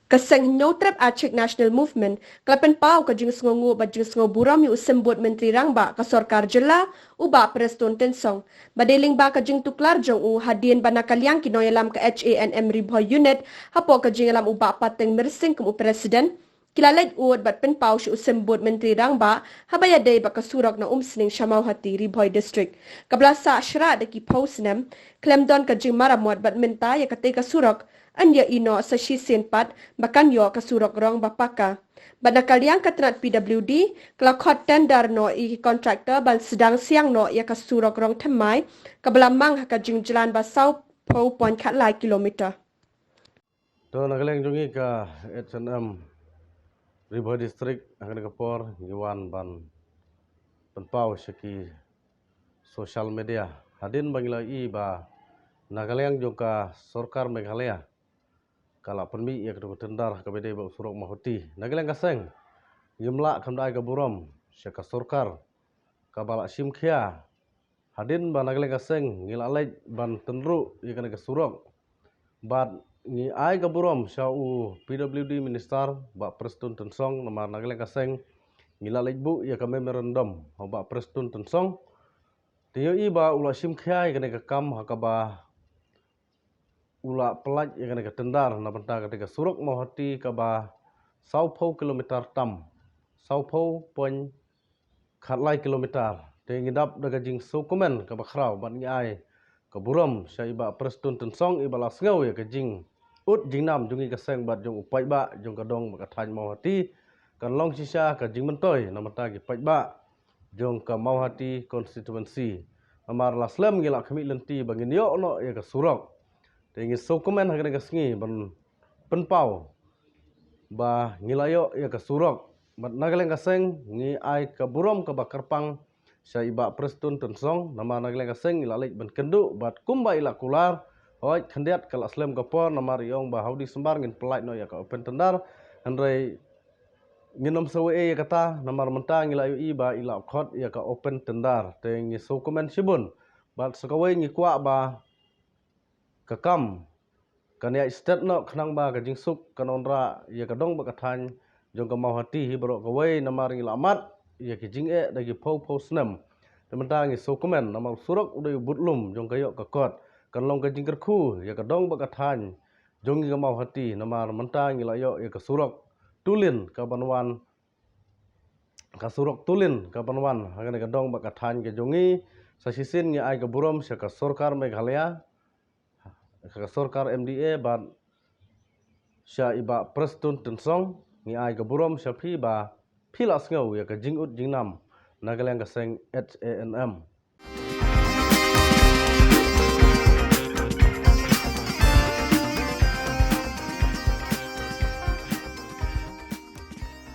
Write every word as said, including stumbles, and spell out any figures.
Ka seng Hynñiewtrep Achik National Movement ka la pynpaw ka jingsngewnguh bad jingsngewburom ïa u Symbud Myntri Rangbah ka Sorkar Jylla, u Bah Prestone Tynsong, ba dei lyngba ka jingtuklar jong u hadien ba na ka liang ki nongïalam ka H A N M Ri Bhoi Unit, hapoh ka jingïalam u Bah Pateng Myrsing kum u President, ki la leit ud bad pynpaw sha u Symbud Myntri Rangbah haba ïadei bad ka surok na Umsning sha Mawhati, Ri Bhoi District, kaba la sah shrah da ki phew snem khlem don ka jingmaramot, bad mynta ïa katei ka surok yn ïohi noh sa shisien pat ba kan ïoh ka surok rong ba paka. Bad na ka liang ka tnat P W D ka la khot tender noh ïa ki contractor ban sdang siang noh ïa ka surok rong thymmai, kaba la mang ha ka jingjlan ba saw phew point khatlai kilometer. To, na ka liang jong ngi ka H A N M Ri Bhoi District, ha kane ka por ngi wan ban pynpaw sha ki social media hadien ba ngi la ïohi ba na ka liang jong ka Sorkar Meghalaya ka la pynmih ïa ka tender kaba dei bad u surok Mawhati. Na ka liang ka seng ngim lah kham da ai ka burom sha ka sorkar kaba la shim khia hadien ba na ka liang ka seng ngi la leit ban tynruh ïa kane ka surok. Bad ngi ai ka burom sha u P W D Minister, Bah Prestone Tynsong, namar na ka liang ka seng ngi la leit buh ïa ka memorandum ha u Bah Prestone Tynsong. Te ngi ïohi ba u la shim khia ïa kane ka kam ha kaba u la pyllait ïa kane ka tender na bynta kane ka surok Mawhati kaba saw phew kilometer tam, saw phew point khatlai kilometer. Te ngi dap da ka jingsngewkmen kaba khraw bad ngi ai ka burom sha i Bah Prestone Tynsong, iba la sngew ïa ka jingud jingnam jong ngi ka seng bad jong u paidbah jong ka dong bad ka thaiñ Mawhati. Kan long shisha ka jingmyntoi na bynta ki paidbah jong ka Mawhati constituency. Namar la slem ngi la khmih lynti ba ngin ïoh noh ïa ka surok. Te ngi sngewkmen ha kane ka sngi ban pynpaw ba ngi la ïoh ïa ka surok. Bad na ka liang ka seng ngi ai ka burom kaba kyrpang sha i Bah Prestone Tynsong, namar na ka liang ka seng ngi la leit ban kynduh bad kumba i la kular, hooid khyndiat ka la slem ka por, namar i ong ba ha u December ngin pyllait noh ïa ka open tender. Hynrei ngin ym sa wei ei ïa kata, namar mynta ngi la ïohi ba i la khot ïa ka open tender. Te ngi sngewkmen shibun bad sa kawei ngi kwah ba ka kam kan ïaid stet noh khnang ba ka jingsuk kan wanrah ïa ka dong bad ka thaiñ jong ka Mawhati hi baroh kawei, namar ngi la mad ïa ki jingeh da ki phew phew snem. Te mynta ngi sngewkmen namar u surok u dei u budlum jong ka ïoh ka kot, kan long ka jingkyrkhu ïa ka dong bad ka thaiñ jong ngi ka Mawhati, namar mynta ngi la ïoh ïa ka surok tulin kaban wan, ka surok tulin kaban wan ha kane ka dong bad ka thaiñ ka jong ngi. Sa shisien ngi ai ka burom sha ka sorkar Meghalaya, ka sorkar M D A bad sha i Bah Prestone Tynsong. Ngi ai ka burom sha phi ba phi la sngew ïa ka jingud jingnam na ka liang ka seng H A N M.